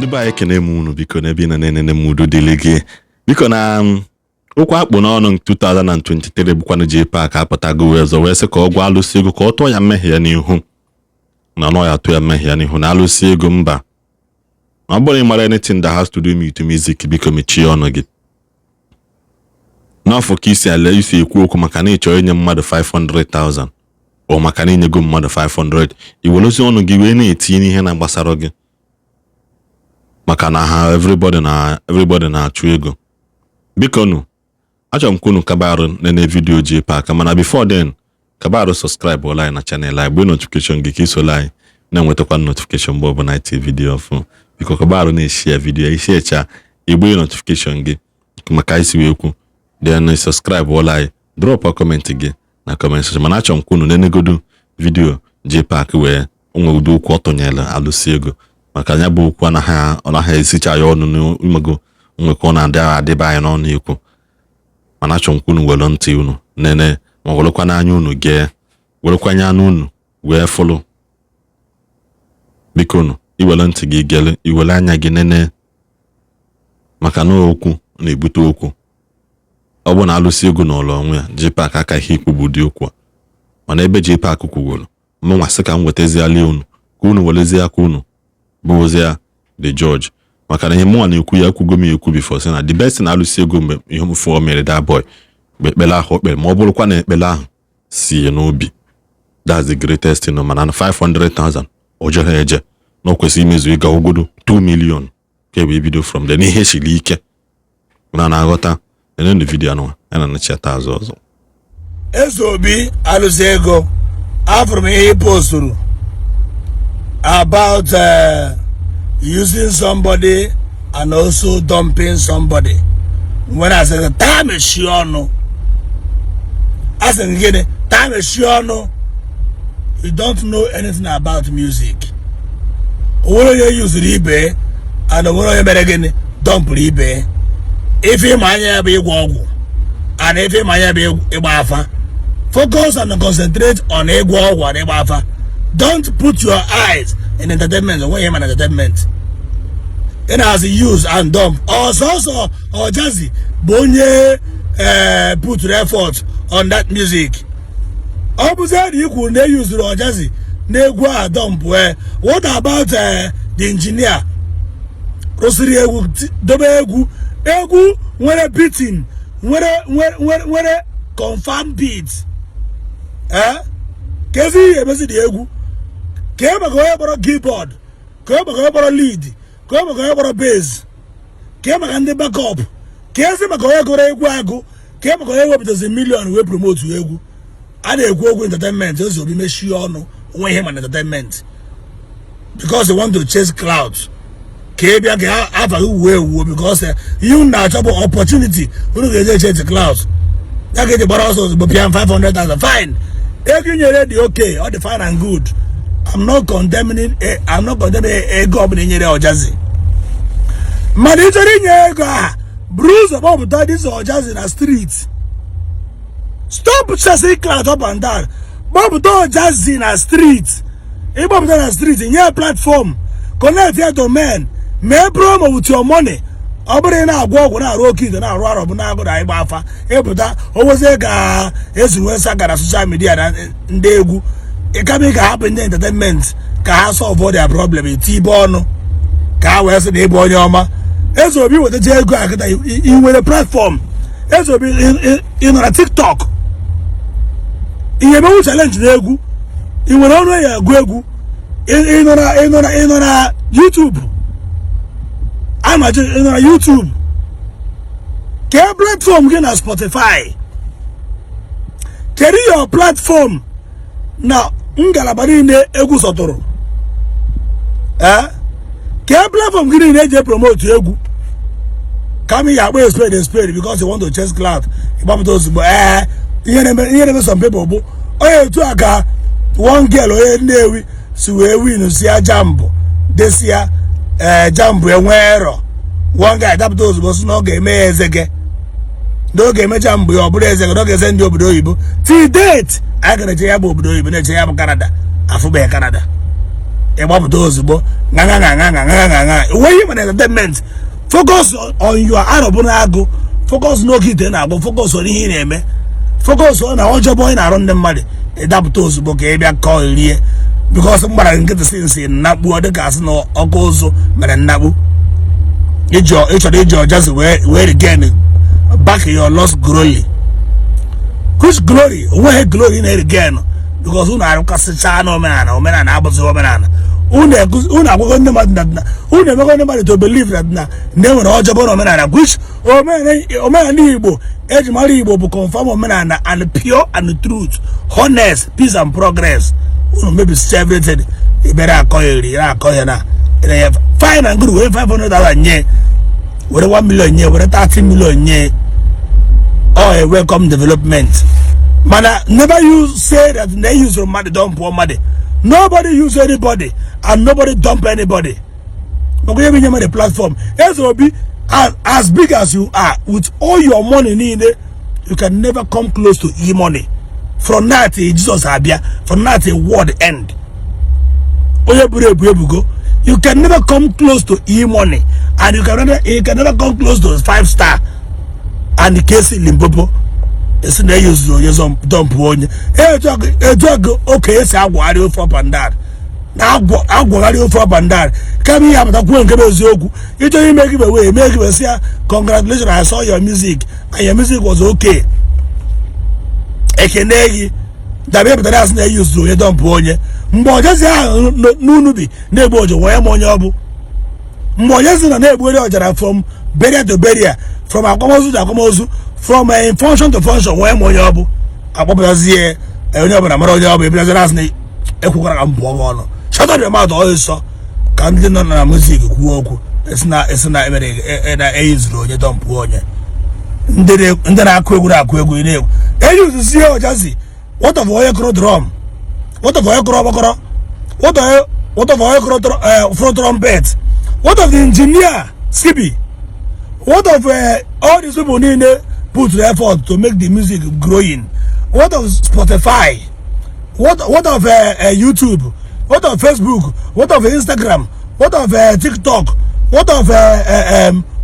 Ndị be anyị, ekene m unu. Biko, n'ebe ị nọ na-enene m, udo dịrị gị. Biko, na okwu akpụ n'ọnụ 2023 bụkwanụ JPAC apụtago wee ọzọ wee sị ka ọ gwa alụsị ego ka ọ tụọ ya mmehie ya n'ihu, na ọ ya atụ ya mmehie ya n'ihu na alụsị ego mba, na ọ bụrụ ị mara anything that has to do with music, biko mechie ọnụ gị. N'afọ ka isi ala isi ekwu okwu maka na ị chọrọ inye mmadụ 500,000 ọ maka na inyego mmadụ 500, i werezie ọnụ gị wee na-etinye n'ihe na-gbasara gị, maka na ha everybody na everybody na-achụ ego. Biko nụ, achọrọ m ka unu kabarụ nene video JPAC, mana before then, kabarụ subscribe ụlọ anyị na channel anyị, gbee notification gị ka isola anyị na-enwetakwa notification mgbe ọbụla anyị tinye video ọfụ. Biko, kabarụ na-eshare video, isharecha, igbe notification gị maka anyị si wee kwu, then subscribe ụlọ anyị, drop comment gị na comment section. Mana achọrọ m ka unu nenegodu video JPAC wee onwe ụdị okwu ọ tụnyere alụsị ego, maka ya bụ okwu anaghị ọ naghị esicha ya ọnụ n'imego nwe ka ọ na-adị adịba anyị n'ọnụ ekwu. Mana achọrọ m ka unu were ntị unu nene, ma werekwa n'anya unu gee, werekwa anya unu wee fụlụ. Biko nụ, iwere ntị gị gele, iwere anya gị nene, maka na okwu na-ebute okwu. Ọ bụ na alụsị ego n'ụlọ onwe ya, JPAC aka ihe ikwu bụ ụdị okwu a. Mana ebe JPAC kwugoro, mụnwa sị ka m wetaziali unu ka unu werezie aka unu bụrụzie the judge, maka na ihe mụnwa na-ekwu ya, ekwugo m ya ekwu before, sị na the best na alụsị ego mgbe ihe mfu o mere that boy mgbe ekpere ahụ o kpere, ma ọ bụrụkwa na ekpere ahụ si ya n'obi, that's the greatest thing. Mana 500,000 o jere eje na o kwesịrị imezu ịga ogodo 2 million ka e wee bido from there n'ihe siri ike na na-aghọta. Nene the video anụnwa ya na nachata azụ ọzọ. Eze Obi, alụsị ego, afụrụ m ihe ị posturu about using somebody and also dumping somebody. Nwere asị gị taa, mechie ọnụ. Asị gị gịnị? Taa, mechie ọnụ. You don't know anything about music. Onwere onye yuzuru ibe and onwere onye mere gịnị dumpụrụ ibe. Ife ịma anya ya bụ ịgwọ ọgwụ and ife ịma anya bụ ịgba afa. Focus and concentrate on ịgwọ ọgwụ and ịgba afa. Don't put your eyes in entertainment. Onwe ihe ma na entertainment ị na-asị use and dump. Ọsọsọ Ọjazi bụ onye put effort on that music. Ọ bụzie na ikwu na eyuzuru Ọjazi na egwu a dump, what about the engineer rụsịrị egwu, dobe egwu, egwu nwere beating, nwere confirm beat? Ka ezi ihe emezi dị egwu, ka e maka onye kpọrọ keyboard, ka e maka onye kpọrọ lead, ka e maka onye kpọrọ bass, ka e maka ndị backup, ka ezi maka onye gụrụ egwu agụ, ka e maka onye wepụtazi million wee promote egwu. A na-ekwu okwu entertainment. Eze Obi, mechie ọnụ. Onwe ihe ma na entertainment because they want to chase clout, ka ị bịa ka afa gị wuo ewuo, because ihe unu na-achọ bụ opportunity unu ga-eji eche clout. Ya ka eji gbara ọsọ ozugbo pịa 500,000. Fine, ego i nyere dị okay, ọ dị fine and good. I'm not condemning ego ọbụla i nyere Ọjazi. Mana ị chọrọ inye ego a, buru ụzọ kpọpụta this Ọjazi na street. Stop chasing clout up and down. Kpọpụta Ọjazi na street. Ịkpọpụta na street, nye platform, connect ya to men, mee promo with your money. Ọ bụrụ ị na-agwọ ọgwụ, na-arụ oke ite, na-arụ arọ bụ na-agụ na ịgba afa, ịpụta owezie ka esi nwee saga na social media na ndị egwu. Ịkama ị ga-ahapụ ndị entertainment ka ha solve their problem, etibe ọnụ ka ha wee sị na ịbụ onye ọma. Eze Obi, wetacha ego a kịta, ị nwere platform? Eze Obi, ị nọ na TikTok? Ị ga-emenwu challenge na egwu? Ị nwere ọnụ eyi agụ egwu? Ị nọ na YouTube? Amaji, ị nọ na YouTube? Kee platform gị na Spotify? Kedu your platform na ngalaba niile egwu sọtụrụ? Ee, kee platform gị niile eji promote egwu? Kama ị ga-akpọ a spade a spade, because you want to chase clout, ịgbapụta ozugbo. Ee, ihe na-eme some people bụ onye etu a ka one girl onye Nnewi si wee win si ya JAMB, desia ee JAMB enwe error. One guy dapụta ozugbo si na ọ ga-eme ya eze gị, na ọ ga-eme JAMB ya ọ bụrụ eze gị, na ọ ga-eze ndị obodo oyibo. Till date, anyị gara eche ya bụ obodo oyibo, na-eche ya bụ Canada, afụbeghị Canada. Ịgbapụta ozugbo ṅa ṅa ṅa ṅa ṅa ṅa ṅa ṅa enweghị mana entertainment. Focus on your arọbụ na-agụ, focus n'oge ite na-agbụ, focus on ihe ị na-eme, focus on na ọjọbọ ị na-arụ ndị mmadụ. Ịdapụta ozugbo ka ị bịa kọọ rie because m gbara gị nkịtị si nsi nnakpu, ọ dịka asị na ọkụ ụzụ mere nnakpu. Ị chọrọ iji Ojazzy wee regain back your lost glory. Which glory? Onweghị glory na regain because unu arụkasịcha na omenala. Omenala abụghị omenala. Unu agwago ndị mmadụ na unu emego ndị mmadụ to believe that na enwere ọjọbọ na omenala, which omenala Igbo eji mara Igbo bụ confirm omenala and pure and truth, honest, peace and progress. Unu mebisicha everything. Ibere akọ ya eri akọ ya na fine and good. Were 500,000 nye, were 1 million nye, were 30 million nye, or a welcome development. Mana never you say that they use your money dump mmadụ. Nobody use anybody and nobody dump anybody. Maka onye bụ inye mmadụ platform. Eze Obi, as big as you are with all your money niile, you can never come close to E-Money. From now till Jesus abịa, from now till world end, onye buru ebu ebugo. You can never come close to E-Money and you can never come close to Five Star and Kcee Limpopo. Esi na eyuzuru onye dump onye etu ọgụ oke esi agwagharị ofe up and down na agwagharị ofe up and down. Kama ihe apụtakwuo nke bụ eziokwu, ịchọrọ ime gị wee mee gị sị ya, "Congratulations, I saw your music and your music was okay." Ekene gị dabe pụtara asị na eyuzuru onye dump onye. Mgbe Ojazzy ahụ n'unu bi na-egbu ojo wee ma onye ọ bụ, mgbe Ojazzy nọ na-egbueri ọjara from burial to burial, from akwamozu to akwamozu, from function to function, wee ma onye ọ bụ, akpọpụtazie onye ọbụla mara onye ọ bụ. Ebiazara asị na ekwukwara ka m pụọ gị ọnụ. Shut up your mouth ọsọ ka ndị nọ na music kwuo okwu. Esi na emere na eyizuru onye dump onye. Ndị na-akụ egwu na-akụ egwu, ị na-egwu eyuzuzie Ojazzy. What of onye kụrụ drum? What of onye kụrụ ọgbakọrọ? What of onye kụrụ front trumpet? What of the engineer Skibi? What of all these people niile put the effort to make the music growing? What of Spotify? What of YouTube? What of Facebook? What of Instagram? What of TikTok? What of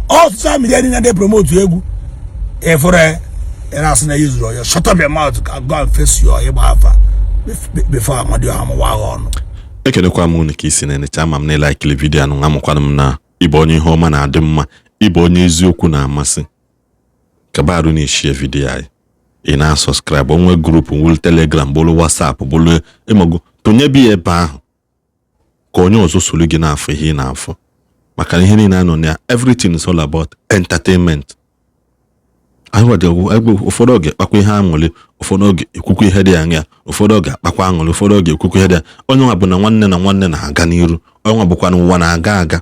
all social media niile dey promote egwu? Efere ị na-asị na yuzuru onye. Shut up your mouth. Go and face your ịgba afa before Amadioha amụwa agha ọnụ. Ekelekwa m unu ka isi na-enecha ama m na ịlaikili video anụ. Amụkwana m na ịbụ onye ihe ọma na-adị mma, ịbụ onye eziokwu na-amasị. Kaba arụ na-eshie video anyị, ị na-asubscribe onwe group wụlụ Telegram, bụrụ WhatsApp, bụrụ ịmago tụnye bi ebe ahụ ka onye ọzọ soro gị na-afụ ihe ị na-afụ, maka na ihe niile anọ na ya, everything is all about entertainment. Anyị ụfọdụ oge kpakwa ihe aṅụrị, ụfọdụ oge ekwukwa ihe dị anya, ụfọdụ oge akpakwa aṅụrị, ụfọdụ oge ekwukwa ihe dị anya. Onye nwa bụ na nwanne na nwanne na-aga n'iru, onye nwa bụkwa na ụwa na-aga aga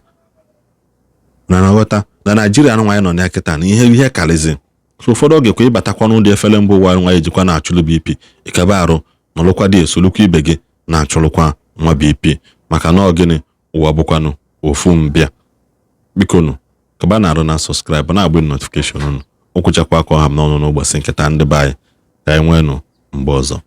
na nghọta na Naijiria nwa anyị nọ na ya kịta na ihe karịzi. So ụfọdụ oge kwa ịbatakwa n'ụdị efere mba ụwa nwa ejikwa na-achụlụ BP, ịkaba arụ nọrụkwa dị esolukwa ibe gị na-achụlụkwa nwa BP, maka na ọ gịnị, ụwa bụkwanụ ofu mbịa. Bikonu, kaba na-arụ na subscribe, na-agba notification unu. Okwuchakwa aka ọha m n'ọnụ n'ụbọchị nkịta. Ndị be anyị, ka anyị nweenụ mgbe ọzọ.